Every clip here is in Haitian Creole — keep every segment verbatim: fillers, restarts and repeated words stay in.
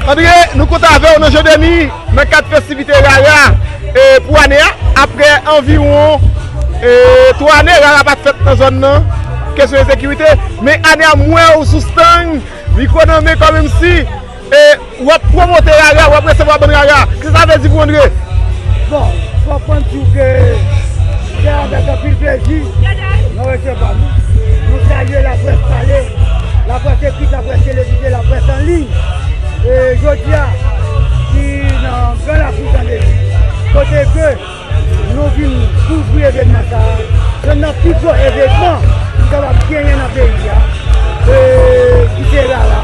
Andre, nou kontan avè w nan Jandèmi nan kad festivite Rara e, pou ane a. Apre anviwon e, twa ane, Rara pa t fèt nan zòn nan. Kesyon ensekirite. Men ane a, m wè w sou stand, mikwo nan men, kòmsi e, w ap pwomote Rara, w ap resevwa bann Rara. Kisa sa vle di pou Andre? Bon, fòk mwen di w ke se avèk anpil plezi nou resevwa nou. Nou salye laprès pale, laprès ekri, laprès televize, laprès an liy. E jodi a, ki nan Gran Lafrik Andeli, kote ke nou vin kouvri evènman sa a, yonn nan pi gwo evènman ki kapab genyen nan peyi a, e, ki se Rara.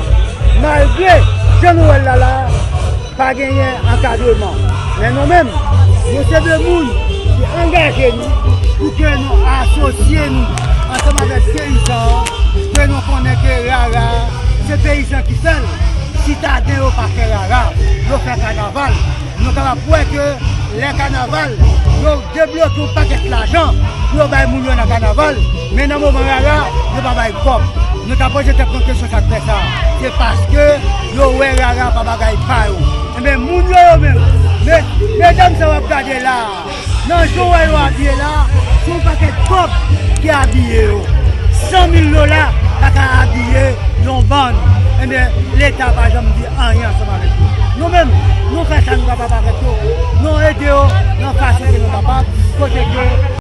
Malgre jan nou wè l la la, pa genyen ankadreman. Men nou menm, nou se de moun ki angaje nou pou ke nou asosye nou ansanm avèk peyizan an, ke nou konnen ke Rara se peyizan ki fè l. Sitaden yo pa fè Rara, yo fè kanaval. Nou kapab wè ke lè kanaval, yo debloke yon pakèt lajan pou yo bay moun yo nan kanaval, men nan moman Rara, yo pa bay kòb. Nou ta poze tèt nou kesyon sa k fè sa. Se paske yo wè Rara pa bagay pa yo. Enben, moun yo, yo menm, me- medam sa w ap gade la a, nan jan w wè yo abiye la a, se yon pakèt kòb ki abiye yo. San mil dola pa ka abiye yon bann. Enben, Leta pa janm di anyen ansanm avèk yo. Nou menm, nou fè sa nou kapab avèk yo. Nou ede yo nan fason ke nou kapab, kote ke